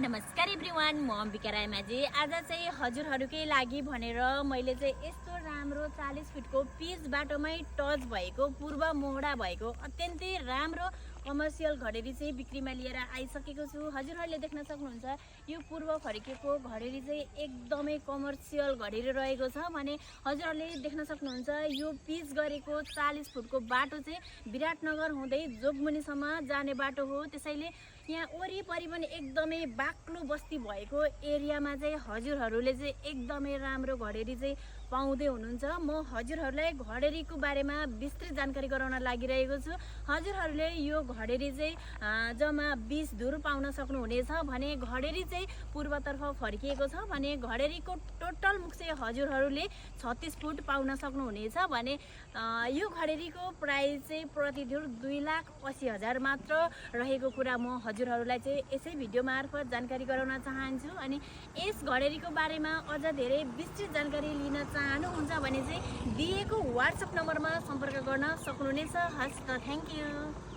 नमस्कार एभ्रिवान, म अम्बिका रायमाझी। आज चाहिँ हजुरहरूकै लागि भनेर मैले चाहिँ यस्तो राम्रो 40 फिटको पिच बाटोमै टच भएको पूर्व मोहडा भएको अत्यन्तै राम्रो कमर्सियल घडेरी चाहिँ बिक्रीमा लिएर आइसकेको छु। हजुरहरूले देख्न सक्नुहुन्छ यो पूर्व फर्केको घडेरी चाहिँ एकदमै कमर्सियल घडेरी रहेको छ भने हजुरहरूले देख्न सक्नुहुन्छ यो पिच गरेको 40 फुटको बाटो चाहिँ विराटनगर हुँदै जोगमुनिसम्म जाने बाटो हो। त्यसैले यहाँ वरिपरि पनि एकदमै बाक्लो बस्ती भएको एरियामा चाहिँ हजुरहरूले चाहिँ एकदमै राम्रो घडेरी चाहिँ पाउँदै हुनुहुन्छ। म हजुरहरूलाई घडेरीको बारेमा विस्तृत जानकारी गराउन लागिरहेको छु। हजुरहरूले यो घडेरी चाहिँ जम्मा 20 धुर पाउन सक्नुहुनेछ भने घडेरी चाहिँ पूर्वतर्फ फर्किएको छ भने घडेरीको टोटल मुख चाहिँ हजुरहरूले 36 फुट पाउन सक्नुहुनेछ भने यो घडेरीको प्राइस चाहिँ प्रति धुर 2,80,000 मात्र रहेको कुरा म हजुरहरूलाई चाहिँ यसै भिडियो मार्फत जानकारी गराउन चाहन्छु। अनि यस घडेरीको बारेमा अझ धेरै विस्तृत जानकारी लिन चाहनुहुन्छ भने चाहिँ दिएको WhatsApp नम्बरमा सम्पर्क गर्न सक्नुहुनेछ। हस् त, थ्याङ्क यू।